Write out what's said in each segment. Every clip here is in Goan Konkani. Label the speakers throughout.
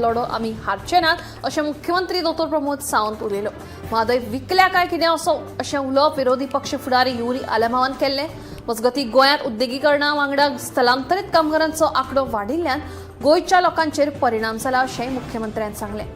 Speaker 1: लढो आमी हारचे नात अशें मुख्यमंत्री डॉ प्रमोद सावंत उलयलो. म्हादय विकल्या काय कितें असो अशें उलोवप विरोधी पक्ष फुडारी युरी आलेमांवान केल्लें. मजगतीं गोंयांत उद्देगीकरणा वांगडा स्थलांतरीत कामगारांचो आंकडो वाडिल्ल्यान गोंयच्या लोकांचेर परिणाम जाला अशेंय मुख्यमंत्र्यान सांगलें.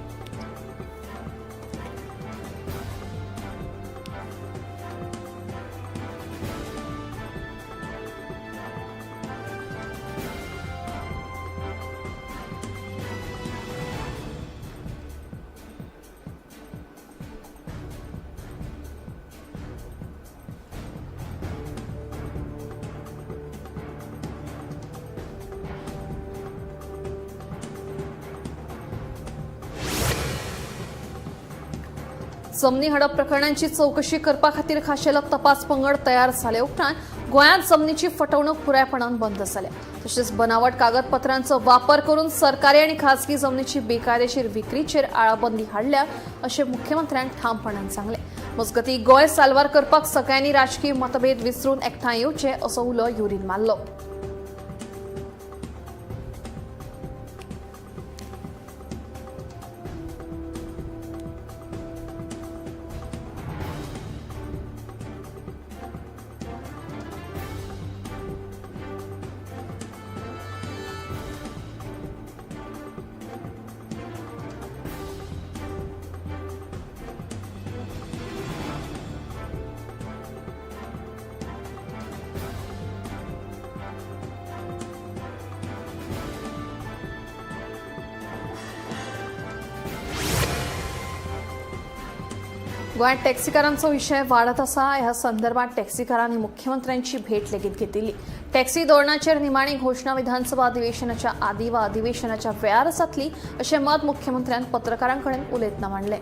Speaker 1: जमनी हडप प्रकरणांची चवकशी करपा खातीर खाशेलो तपास पंगड तयार जाले उपरांत गोंयांत जमनीची फटवणूक पुरायपणान बंद जाल्या. तशेंच बनावट कागदपत्रांचो वापर करून सरकारी आनी खासगी जमनीची बेकायदेशीर विक्रीचेर आळाबंदी हाडल्या अशें मुख्यमंत्र्यान ठामपणान सांगलें. मजगतीं गोंय साल्वार करपाक सगळ्यांनी राजकीय मतभेद विसरून एकठांय येवचे असो उलो युरीन मारलो. गोंयांत टॅक्सीकारांचो विशय वाडत आसा. ह्या संदर्भात टॅक्सीकारांनी मुख्यमंत्र्यांची भेट लेगीत घेतिल्ली. टॅक्सी धोरणाचेर निमाणी घोशणा विधानसभा अधिवेशनाच्या आदी वा अधिवेशनाच्या वेळार जातली अशें मत मुख्यमंत्र्यान पत्रकारां कडेन उलयतना मांडलें.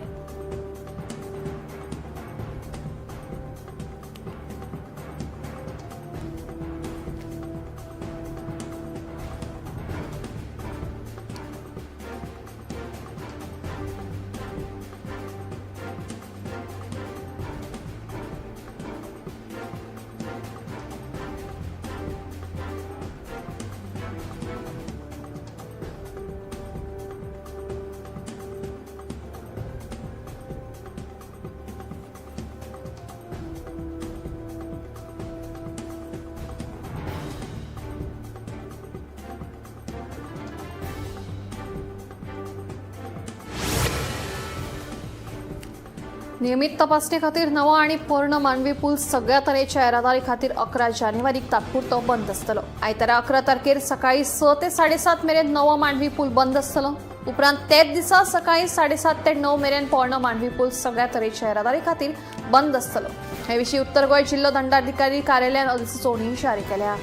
Speaker 1: नियमित तपासणे खातीर नवो आनी पोरणो मांडवी पूल सगळ्या तरेच्या येरादारी खातीर 11 जानेवारीक तात्पुरतो बंद आसतलो. आयतारा 11 तारखेर सकाळी 6 ते 7:30 मेरेन नवो मांडवी पूल बंद आसतलो. उपरांत तेच दिसा सकाळी 7:30 ते 9 मेरेन पोरणो मांडवी पूल सगळ्या तरेच्या येरादारी खातीर बंद आसतलो. हे विशीं उत्तर गोंय जिल्लो दंडाधिकारी कार्यालयान अधिसुचोवणी जारी केल्या.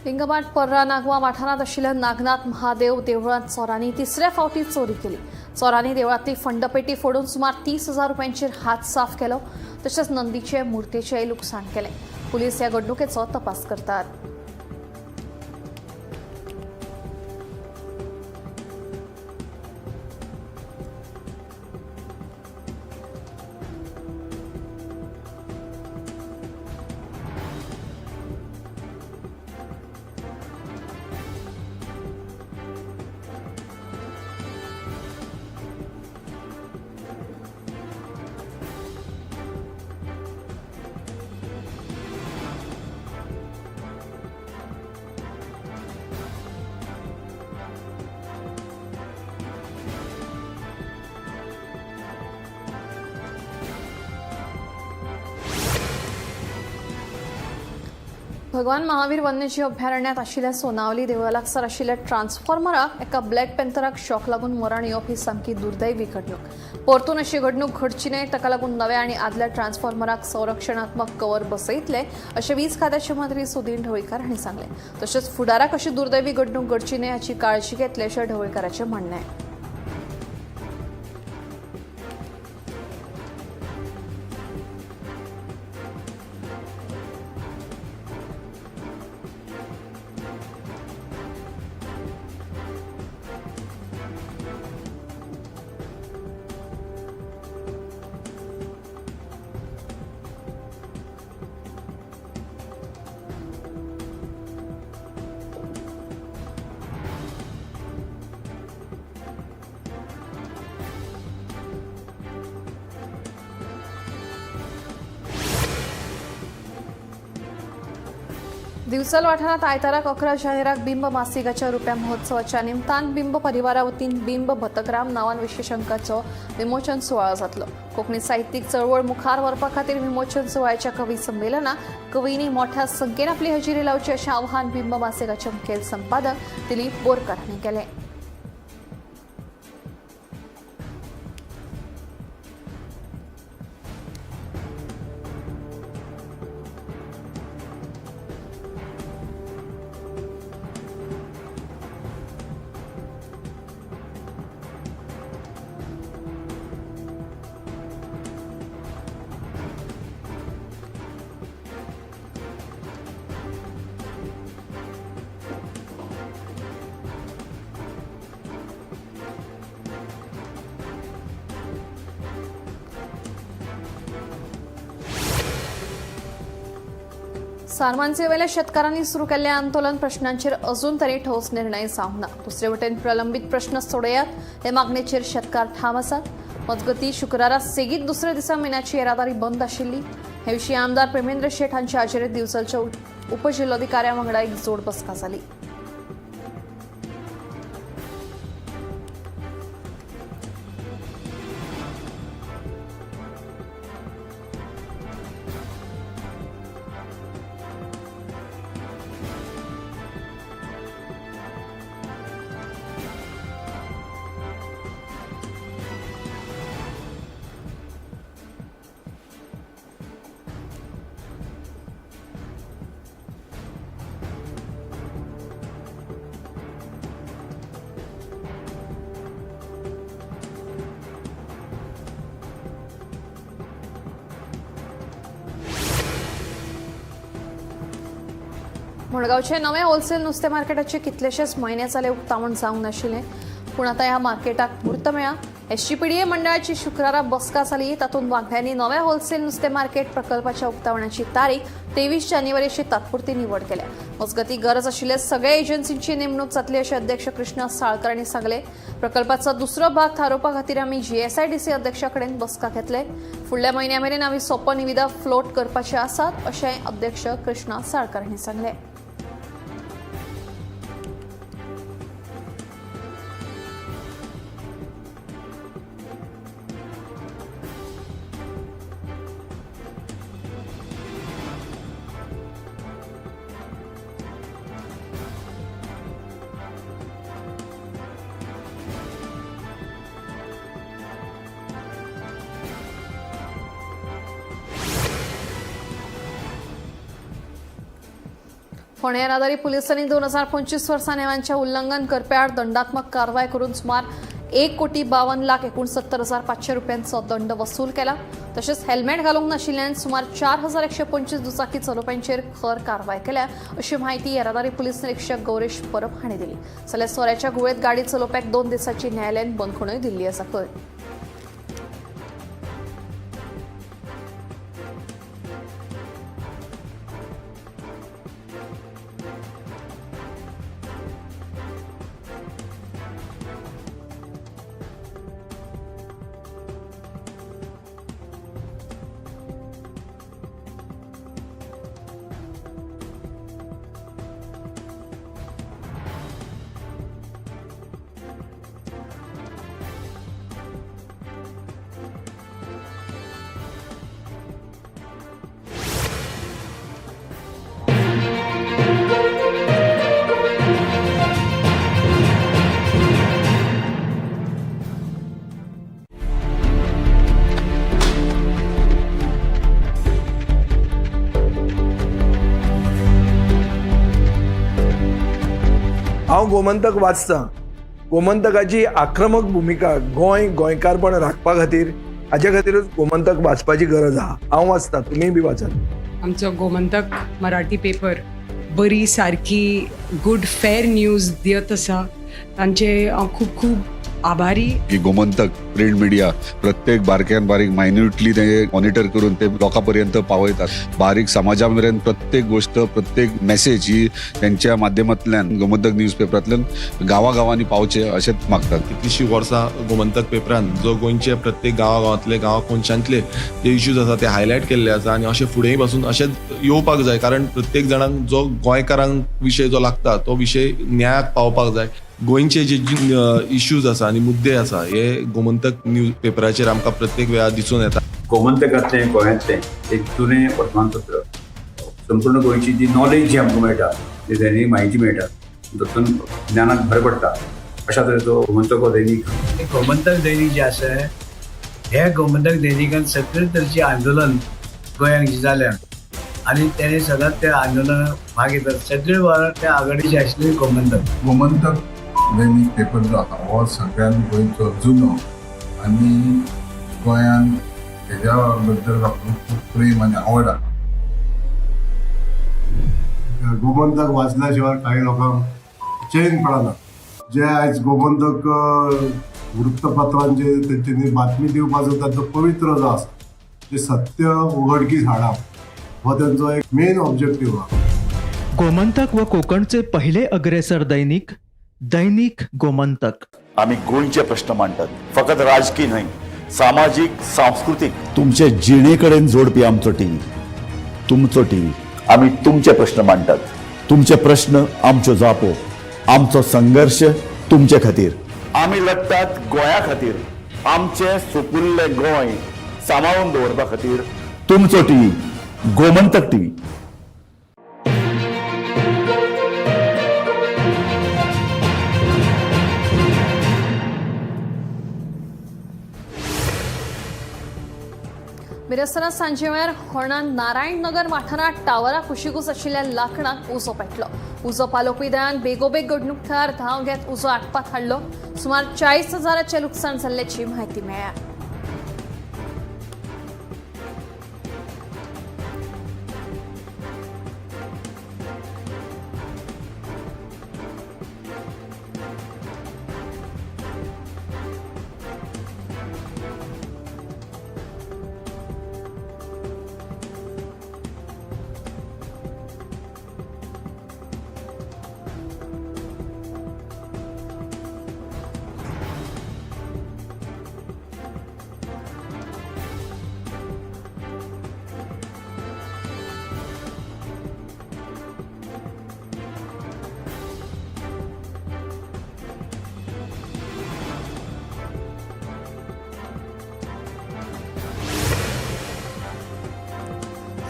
Speaker 1: लिंगमाट पर्रा नागवा वाठारांत आशिल्ल्या नागनाथ महादेव देवळांत चोरांनी तिसऱ्या फावटी चोरी केली. चोरांनी देवळांतली फंडपेटी फोडून सुमार 30,000 रुपयांचेर हात साफ केलो. तशेंच नंदीचे मूर्तेचेय लुकसाण केलें. पुलीस ह्या घडणुकेचो तपास करतात. भगवान महावीर वन्यजीव अभयारण्यात आशिल्ल्या सोनावली देवळा लागसार आशिल्ल्या ट्रान्सफॉर्मराक एका ब्लॅक पॅन्थराक शॉक लागून मरण येवप ही सामकी दुर्दैवी घडणूक. परतून अशी घडणूक घडची न्हय ताका लागून नव्या आनी आदल्या ट्रान्सफॉर्मराक संरक्षणात्मक कवर बसयतले अशें वीज खात्याचे मंत्री सुदीन ढवळीकार हांणी सांगलें. तशेंच फुडाराक अशी दुर्दैवी घडणूक घडची न्हय हाची काळजी घेतले अशें ढवळीकाराचें म्हणणें आहे. दिवचल वाठारात आयताराक 11 जानेराक बिंब मासिकाच्या रुप्या महोत्सवाच्या निमतान बिंब परिवारा वतीन बिंब भतकराम नांवान विशेषांकाचो विमोचन सुवाळो जातलो. कोंकणी साहित्यीक चळवळ मुखार व्हरपा खातीर विमोचन सुवाळ्याच्या कवी संमेलनाक कवींनी मोठ्या संख्येन आपली हजेरी लावची अशें आवाहन बिंब मासिकाचे मुखेल संपादक दिलीप बोरकर हांणी केलें. सारमांचे वयल्या शेतकारांनी सुरू केल्ले आंदोलन प्रश्नांचेर अजून तरी ठोस निर्णय जावंक ना. दुसरे वटेन प्रलंबीत प्रश्न सोडयात हे मागणेचेर शेतकार ठाम आसात. मजगतीं शुक्रारा सेगीत दुसऱ्या दिसा मिनाची येरादारी बंद आशिल्ली. हे विशीं आमदार प्रेमेंद्र शेट हांच्या हाजेरीत दिवचलच्या उपजिल्लोधिकाऱ्या वांगडा एक जोड बसका जाली. मडगांवचे नवे होलसेल नुस्तें मार्केटाचे कितलेशेच म्हयने जाले उक्तावण जावंक नाशिल्लें, पूण आतां ह्या मार्केटाक म्हूर्त मेळ्ळा. एसजीपीडीए मंडळाची शुक्रारा बसका जाली. तातूंत वांगड्यांनी नव्या होलसेल नुस्तें मार्केट प्रकल्पाच्या उक्तावणाची तारीख 23 जानेवारी अशी तात्पुरती निवड केल्या. मजगतीं गरज आशिल्ल्या सगळ्या एजन्सींची नेमणूक जातली अशें अध्यक्ष कृष्णा साळकर हांणी सांगलें. प्रकल्पाचो दुसरो भाग थारोवपा खातीर आमी जीएसआयडीसी अध्यक्षा कडेन बसका घेतले. फुडल्या म्हयन्या मेरेन आमी सोपो निविदा फ्लोट करपाचे आसात अशें अध्यक्ष कृष्णा साळकर हांणी सांगलें. फोंडें येरादारी पुलिसांनी 2025 वर्सा नेमांचे उल्लंघन करप्याआड दंडात्मक कारवाय करून सुमार 1,52,69,500 रुपयांचो दंड वसूल केला. तशेंच हेल्मेट घालूंक नाशिल्ल्यान सुमार 4125 दुचाकी चलोवप्यांचेर खर कारवाय केल्या अशी म्हायती येरादारी पुलीस निरीक्षक गौरेश परब हांणी दिली. जाल्यार सोऱ्याच्या घुंवळेंत गाडी चलोवप्याक 2 दिसांची न्यायालयीन बंदखणूय दिल्ली आसा खंय.
Speaker 2: हांव गोमंतक वाचतां. गोमंतकाची आक्रमक भुमिका गोंय गोंयकारपण राखपा खातीर, हाच्या खातीरूच गोमंतक वाचपाची गरज आहा. हांव वाचतां, तुमीय बी वाचात.
Speaker 3: आमचो गोमंतक मराठी पेपर बरी सारकी गुड फेर न्यूज दियत आसा, तांचे हांव खूब खूब आभारी.
Speaker 4: की गोमंतक प्रिंट मिडिया प्रत्येक बारक्यान बारीक मायन्युटली ते मॉनिटर करून ते लोकां पर्यंत पावयतात. बारीक समाजा मेरेन प्रत्येक गोष्ट, प्रत्येक मेसेज ही त्यांच्या माध्यमांतल्यान गोमंतक न्यूज पेपरांतल्यान गांवागांवांनी पावचे अशेंच मागतात.
Speaker 5: कितलीशीं वर्सां गोमंतक पेपरान जो गोंयचे प्रत्येक गांवागांवांतले, गांवा कोनशांतले जे इश्यूज आसा ते हायलायट केल्ले आसा आनी अशें फुडेंय पासून अशेंच येवपाक जाय, कारण प्रत्येक जाणांक जो गोंयकारांक विशय जो लागता तो विशय न्यायाक पावपाक जाय. गोंयचे जे इश्यूज आसा आनी मुद्दे आसा हे गोमंतक न्यूज पेपराचेर आमकां प्रत्येक वेळार दिसून येता.
Speaker 6: गोमंतकांतलें गोंयांतलें एक जुनें वर्तमानपत्र, संपूर्ण गोंयची जी नॉलेज जी आमकां मेळटा, जी दैनीक म्हायती मेळटा, तातूंत ज्ञानाक भर पडटा. अशा तरेचो गोमंतक हो दैनीक.
Speaker 7: गोमंतक दैनीक जें आसा, हे गोमंतक दैनिकान सगळे तरेचें आंदोलन गोंयांत जें जाल्या आनी तेणे सदांच त्या आंदोलनात भाग घेतात. सगळे वेळार त्या आघाडीचे आशिल्ले गोमंतक.
Speaker 8: गोमंतक दैनीक पेपर जो आसा हो सगळ्यान गोंयचो जुनो आनी गोंयान हेज्या बद्दल लोकांक खूब प्रेम आनी आवड आसा.
Speaker 9: गोमंतक वाचल्या शिवाय काही लोकांक चैन पडना. जे आयज गोमंतक वृत्तपत्रांचे तेंच्यांनी बातमी दिवपाचो तांचो पवित्र जो आसा, जे सत्य उघडकीस हाडप हो तेंचो एक मेन ऑब्जेक्टीव आहा.
Speaker 10: गोमंतक व कोकणचे पहिले अग्रेसर दैनिक, दैनिक गोमंतक.
Speaker 11: आमी गोंयचे प्रश्न मांडटात, फकत राजकी न्हय, सामाजीक, सांस्कृतीक, तुमचे जिणे कडेन जोडपी आमचो टीव्ही, तुमचो टीव्ही. आमी तुमचे प्रश्न मांडटात, तुमचे प्रश्न आमच्यो जापो, आमचो संघर्श तुमचे खातीर. आमी लडटात गोंया खातीर, आमचें सुपुल्लें गोंय सांबाळून दवरपा खातीर. तुमचो टीव्ही, गोमंतक टीव्ही.
Speaker 1: बिरेस्तारा सांजे वेळार होर्णा नारायण नगर वाठारांत टावरा कुशीकूच आशिल्ल्या लांकडाक उजो पेटलो. उजो पालोवपी दळान बेगोबेग घडणूक थळार धांव घेत उजो आटपाक हाडलो. सुमार 40,000चें लुकसाण जाल्ल्याची म्हायती मेळ्ळ्या.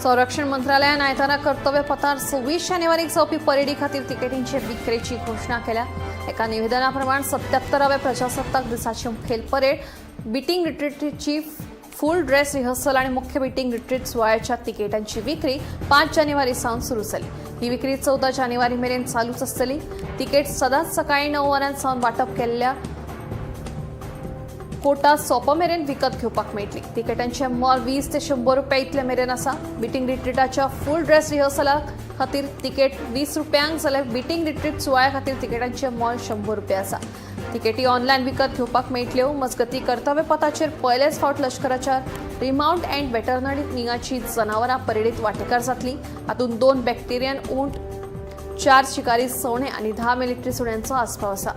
Speaker 1: संरक्षण मंत्रालयान आयतारा कर्तव्य पथार 26 जानेवारीक जावपी परेडी खातीर तिकेटींचे विक्रेची घोशणा केल्या. एका निवेदना प्रमाण 77व्या प्रजासत्ताक दिसाची मुखेल परेड, बिटिंग रिट्रीटची फूल ड्रेस रिहर्सल आणि मुख्य बिटिंग रिट्रीट सुवाळ्याच्या तिकेटांची विक्री 5 जानेवारी सावन सुरू जाली. ही विक्री 14 जानेवारी मेरेन चालूच आसतली. तिकेट सदांच सकाळी 9 वरां सावन वांटप केल्ल्या कोटा सोंपा मेरेन विकत घेवपाक मेळटली. तिकेटांचे मोल 20 ते 100 रुपया इतले मेरेन आसा. बिटिंग रिट्रीटाच्या फूल ड्रेस रिहर्सला खातीर तिकेट 20 रुपयांक जाल्यार बिटिंग रिट्रीट सुवाळ्या खातीर तिकेटांचे मोल 100 रुपया आसा. तिकेटी ऑनलायन विकत घेवपाक मेळटल्यो. मजगती कर्तव्य पथाचेर पयलेच फावट लश्कराच्या रिमाउंट अँड वेटरनरी विंगाची जनावरां परेडीत वांटेकार जातली. हातूंत 2 बॅक्टेरियन उंट, 4 शिकारी सवणे आनी 10 मिलिटरी सुण्यांचो आस्पाव आसा.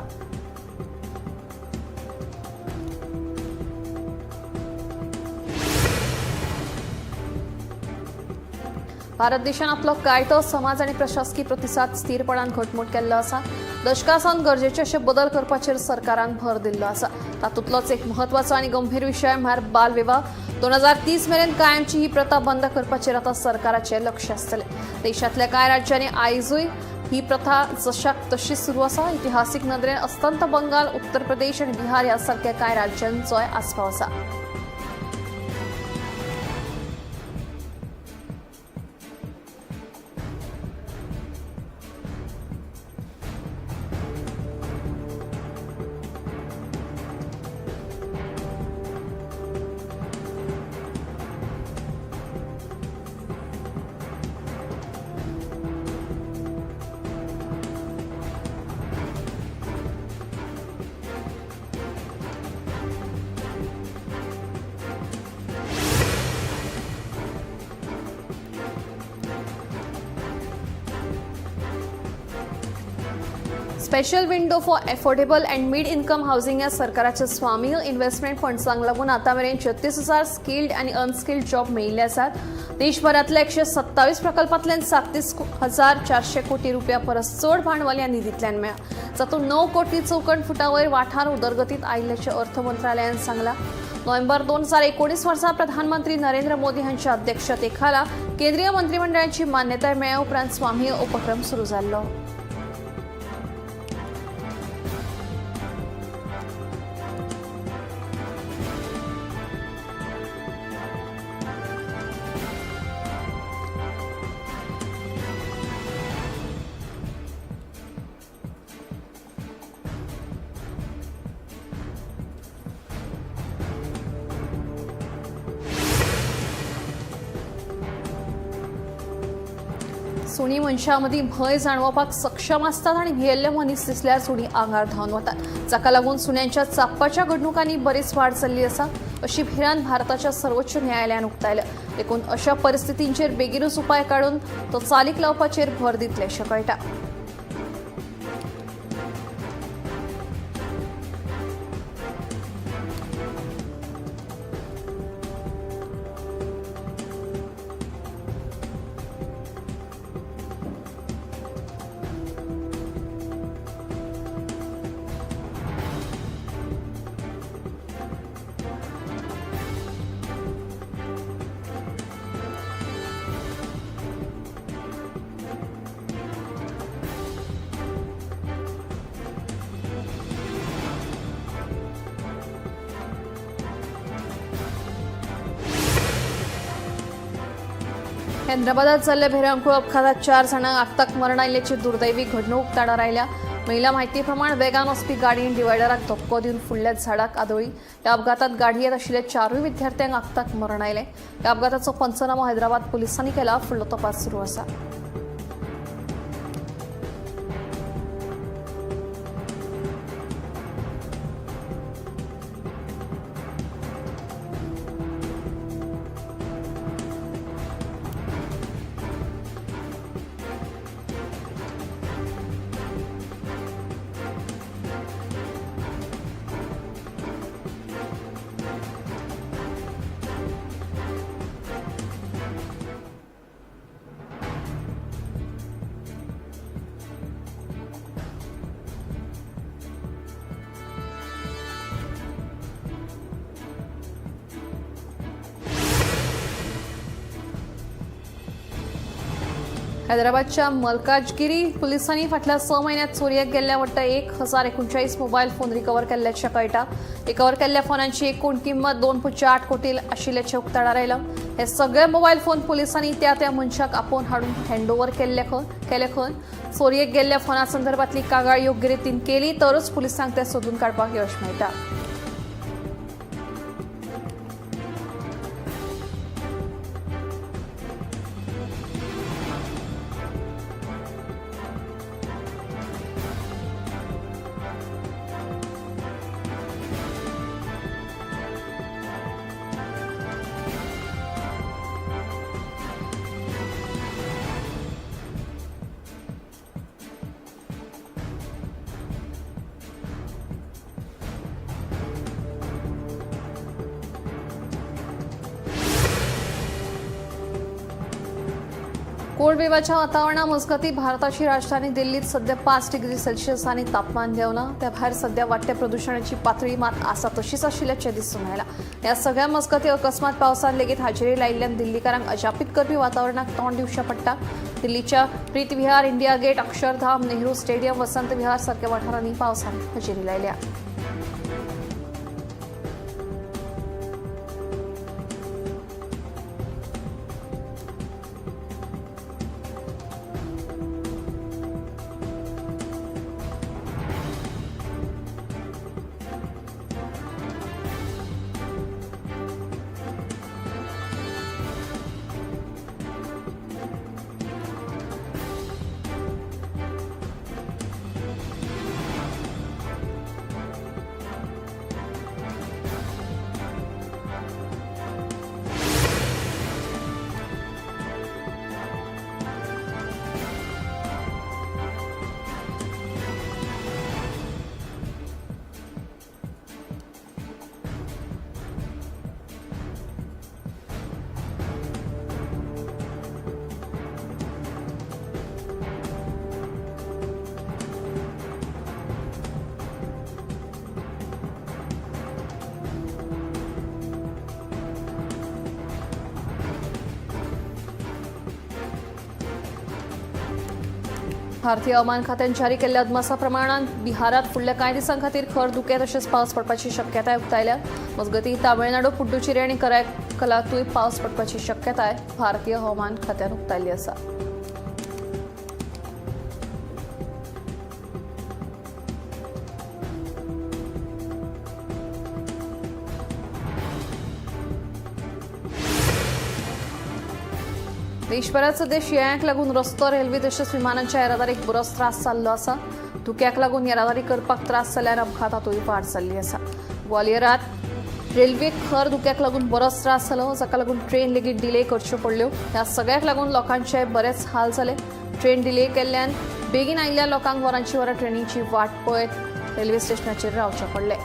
Speaker 1: भारत देशान आपलो कायदो, समाज आनी प्रशासकी प्रतिसाद स्थिरपणान घटमूट केल्लो आसा. दशकां सावन गरजेचे अशे बदल करपाचेर सरकारान भर दिल्लो आसा. तातूंतलोच एक म्हत्वाचो आनी गंभीर विशय म्हळ्यार बाल विवाह. 2030 मेरेन कायमची ही प्रथा बंद करपाचेर आतां सरकाराचें लक्ष आसतलें. देशांतल्या कांय राज्यांनी आयजूय ही प्रथा जशाक तशी सुरू आसा. इतिहासीक नदरेन अस्तंत बंगाल, उत्तर प्रदेश आनी बिहार ह्या सारक्या कांय राज्यांचोय आस्पाव आसा. Special window for affordable and mid income housing ह्या सरकाराच्या स्वामीय इन्व्हेस्टमेंट फंड्सांक लागून आतां मेरेन 36,000 स्किल्ड आनी अनस्किल्ड जॉब मेळिल्ले आसात. देशभरांतल्या 127 प्रकल्पांतल्यान 37,400 कोटी रुपया परस चड भांडवल ह्या निधींतल्यान मेळ्ळां, जातूंत 9 कोटी चौखण फुटां वयर वाठार उदरगतीत आयिल्ल्याचें अर्थ मंत्रालयान सांगलां. नोव्हेंबर 2019 वर्सा प्रधानमंत्री नरेंद्र मोदी हांच्या अध्यक्षतेखाला केंद्रीय मंत्रिमंडळाची मान्यताय मेळ्ळ्या उपरांत स्वामीय उपक्रम सुरू जाल्लो. सुणी मनशां भंय जाणवपाक सक्षम आसतात आनी भियेल्ले मनीस दिसल्यार सुणी आंगार धांवन वतात, जाका लागून सुण्यांच्या चाबपाच्या घडणुकांनी बरीच वाड जाल्ली आसा अशी भिरांत भारताच्या सर्वोच्च न्यायालयान उक्तायल्या. देखून अशा परिस्थितींचेर बेगीनूच उपाय काडून तो चालीक लावपाचेर भर दितले अशें कळटा. हैदराबादात जाल्ल्या भिरांकूळ अपघातात 4 जाणांक आक्ताक मरण आयिल्ल्याची दुर्दैवी घडणूक उक्ताडार आयल्या. महिला माहिती प्रमाण वेगान वचपी गाडयेन डिवायडराक धपको दिवन फुडल्या झाडाक आदळ्ळी. ह्या अपघातात गाडयेंत आशिल्ल्या 4 विद्यार्थ्यांक आक्ताक मरण आयलें. ह्या अपघाताचो पंचनामो हैदराबाद पुलिसांनी केला. फुडलो तपास सुरू आसा. हैदराबादच्या मलकाजगिरी पोलिसांनी फाटल्या 6 म्हयन्यांत चोरयेक गेल्ल्या वट्ट 1039 मोबायल फोन रिकवर केल्ल्याचें कळटा. रिकवर केल्ल्या फोनांची एकूण किंमत 2.8 कोटी आशिल्ल्याचें उक्ताडार आयलां. हे सगळे मोबायल फोन पोलिसांनी त्या त्या मनशाक आपोवन हाडून हँडओव्हर केल्ले खंय. चोरयेक गेल्ल्या फोना संदर्भातली कागाळ योग्य रितीन केली तरच पुलिसांक ते सोदून काडपाक यश मेळटा. कोल्ड वेवाच्या वातावरणा मजगती भारताची राजधानी दिल्लीत सध्या 5 डिग्री सेल्सिअस आनी तापमान देंवलां. त्या भायर सध्या वाडट्या प्रदुशणाची पातळी मात आसा तशीच आशिल्ल्याचें दिसून आयलां. ह्या सगळ्या मजगती अकस्मात पावसान लेगीत हाजेरी लायिल्ल्यान दिल्लीकारांक अजापीत करपी वातावरणाक तोंड दिवचें पडटा. दिल्लीच्या Preet Vihar, India Gate, Akshardham, Nehru stadium, Vasant Vihar सारक्या वाठारांनी पावसान हजेरी लायल्या. भारतीय हवामान खात्यान जारी केल्ल्या अदमासा प्रमाणान बिहारात फुडल्या कांय दिसां खातीर खर धुकें तशेंच पावस पडपाची शक्यताय उक्तायल्या. मजगतीं तामिळनाडू, पुडुचेरी आनी करायकलातूय पावस पडपाची शक्यताय भारतीय हवामान खात्यान उक्तायल्ली आसा. देशभरात सध्या शिंयाक लागून रस्तो, रेल्वे तशेंच विमानांच्या येरादारीक बरोच त्रास जाल्लो आसा. धुक्याक लागून येरादारी करपाक त्रास जाल्ल्यान अपघातांतूय वाड जाल्ली आसा. ग्वालियरात रेल्वेक खर धुक्याक लागून बरोच त्रास जालो, जाका लागून ट्रेन लेगीत डिले करच्यो पडल्यो. ह्या सगळ्याक लागून लोकांचे बरेच हाल जाले. ट्रेन डिले केल्ल्यान बेगीन आयिल्ल्या लोकांक वरांची वरां ट्रेनीची वाट पळयत रेल्वे स्टेशनाचेर रावचें पडलें.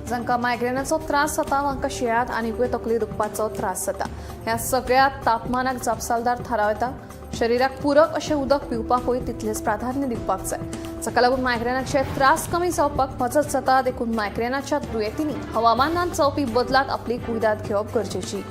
Speaker 1: जांकां मायग्रेनाचो त्रास जाता तांकां शिंयाळ्यांत आनिकूय तकली दुखपाचो त्रास जाता. ह्या सगळ्या तापमानाक जापसालदार थारावं येता. शरिराक पूरक अशें उदक पिवपाकूय तितलेंच प्राधान्य दिवपाक जाय, जाका लागून मायग्रेनाचे त्रास कमी जावपाक मजत जाता. देखून मायग्रेनाच्या दुयेंतींनी हवामानांत जावपी बदलाक आपली कुयदाद घेवप गरजेची.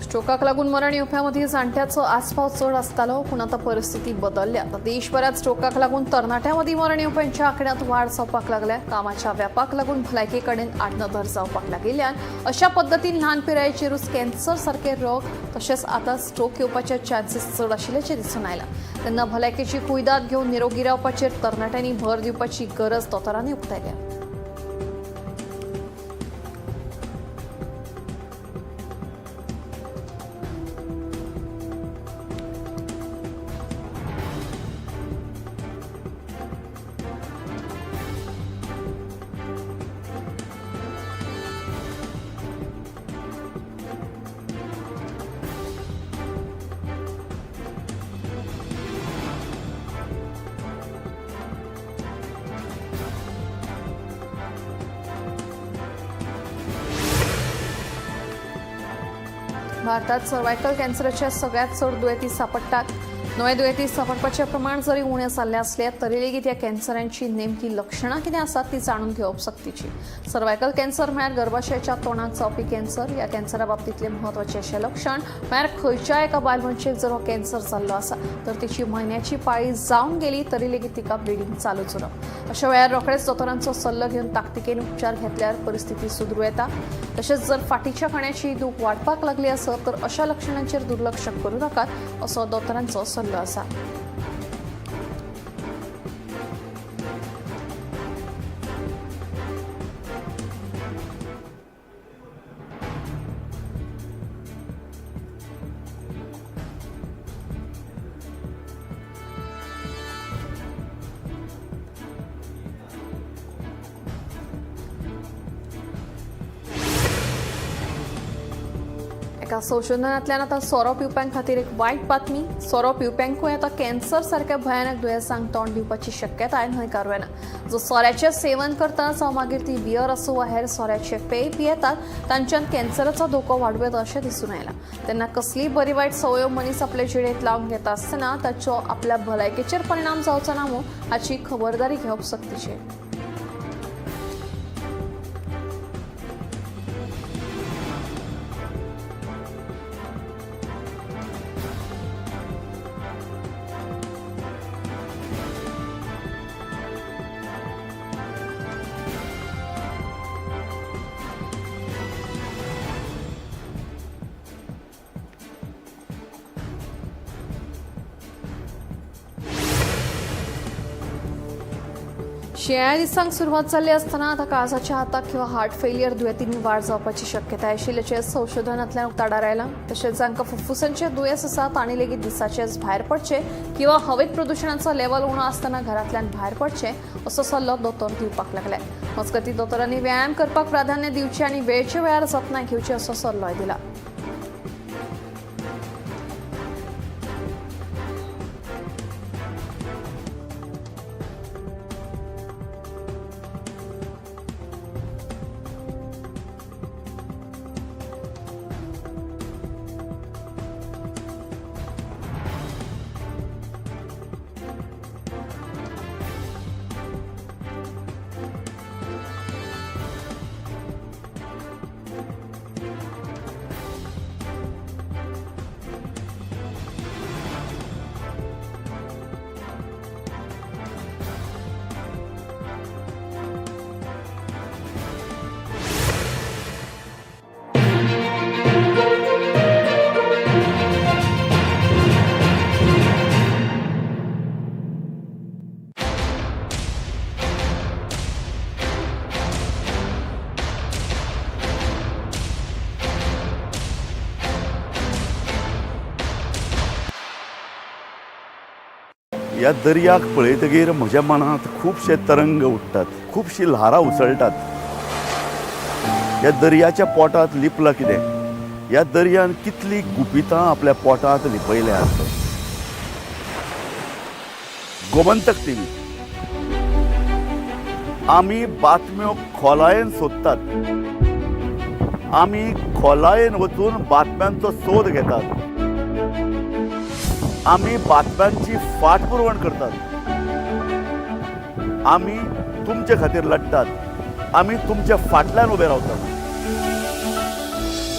Speaker 1: स्ट्रोकाक लागून मरण येवप्यां मदीं जाण्ट्याचो आस्पाव चड आसतालो, पूण आतां परिस्थिती बदल्ल्या. आतां देशभरात स्ट्रोकाक लागून तरणाट्यां मदीं मरण येवप्यांच्या आंकड्यांत वाड जावपाक लागल्या. कामाच्या व्यापाक लागून भलायके कडेन आडनदर जावपाक लागिल्ल्यान अशा पद्दतीन ल्हान पिरायेचेरूच कॅन्सर सारके रोग तशेंच आतां स्ट्रोक येवपाचे चान्सीस चड आशिल्ल्याचें दिसून आयलां. तेन्ना भलायकेची कुयदाद घेवन निरोगी रावपाचेर तरणाट्यांनी भर दिवपाची गरज दोतोरांनी उक्तायल्या. भारतात सर्वायकल कॅन्सराच्या सगळ्यात चड दुयेंती सांपडटात. नवे दुयेंती सांपडपाचें प्रमाण जरी उणें जाल्लें आसलें तरी लेगीत ह्या कॅन्सरांची नेमकी लक्षणां कितें आसात ती जाणून घेवप सक्तीची. सर्वायकल कॅन्सर म्हळ्यार गर्भाशयाच्या तोंडाक जावपी कॅन्सर. ह्या कॅन्सरा बाबतींतलें म्हत्वाचें अशें लक्षण म्हळ्यार खंयच्याय एका बायल मनशेक जर हो कॅन्सर जाल्लो आसा तर तिची म्हयन्याची पाळी जावन गेली तरी लेगीत तिका ब्लिडींग चालूच उरप. अशा वेळार रोखडेच दोतोरांचो सल्लो घेवन ताकतिकेन उपचार घेतल्यार परिस्थिती सुदरू येता. तशेंच जर फाटीच्या कण्याची दूख वाडपाक लागली आसत तर अशा लक्षणांचेर दुर्लक्ष करूं नाकात असो दोतोरांचो सल्लो आसा. एका संशोधनांतल्यान आतां सोरो पिवप्यां खातीर एक वायट बातमी. सोरो पिवप्यांकूय आतां कॅन्सर सारक्या भयानक दुयेंसांक तोंड दिवपाची शक्यताय न्हयकारूं येना. जो सोऱ्याचें सेवन करता जावं मागीर ती बियर आसूं वा हेर सोऱ्याचे पेय पियेतात तांच्यान कॅन्सराचो धोको वाडूं येता अशें दिसून आयलां. तेन्ना कसलीय बरी वायट संवयो मनीस आपले जिणेंत लावन घेता आसतना ताचो आपल्या भलायकेचेर परिणाम जावचो ना मूं हाची खबरदारी घेवप सक्तीचें. शिंयाळ्या दिसांक सुरवात जाल्ली आसतना आतां काळजाच्या हाताक किंवा हार्ट फेलियर दुयेंतींनी वाड जावपाची शक्यताय आशिल्ल्याचें संशोधनांतल्यान उक्ताडार आयलां. तशेंच जांकां फुफ्फुसांचें दुयेंस आसा तांणी लेगीत दिसाचेच भायर पडचें किंवा हवेत प्रदुशणाचो लेवल उणो आसतना घरांतल्यान भायर पडचें असो सल्लो दोतोर दिवपाक लागले. मजगतीं दोतोरांनी व्यायाम करपाक प्राधान्य दिवचें आनी वेळचे वेळार जतनाय घेवची असो सल्लोय दिला.
Speaker 11: ह्या दर्याक पळयतगीर म्हज्या मनांत खुबशे तरंग उठ्ठात, खुबशीं ल्हारां उसळटात. ह्या दर्याच्या पोटांत लिपलां कितें? ह्या दर्यान कितलीं गुपितां आपल्या पोटांत लिपयल्यांत. गोमंतक टीव्ही, आमी बातम्यो खोलायेन सोदतात, आमी खोलायेन वचून बातम्यांचो सोद घेतात, आमी बातम्यांची फाटपुरवण करतात, आमी तुमचे खातीर लढटात, आमी तुमच्या फाटल्यान उबे रावतात.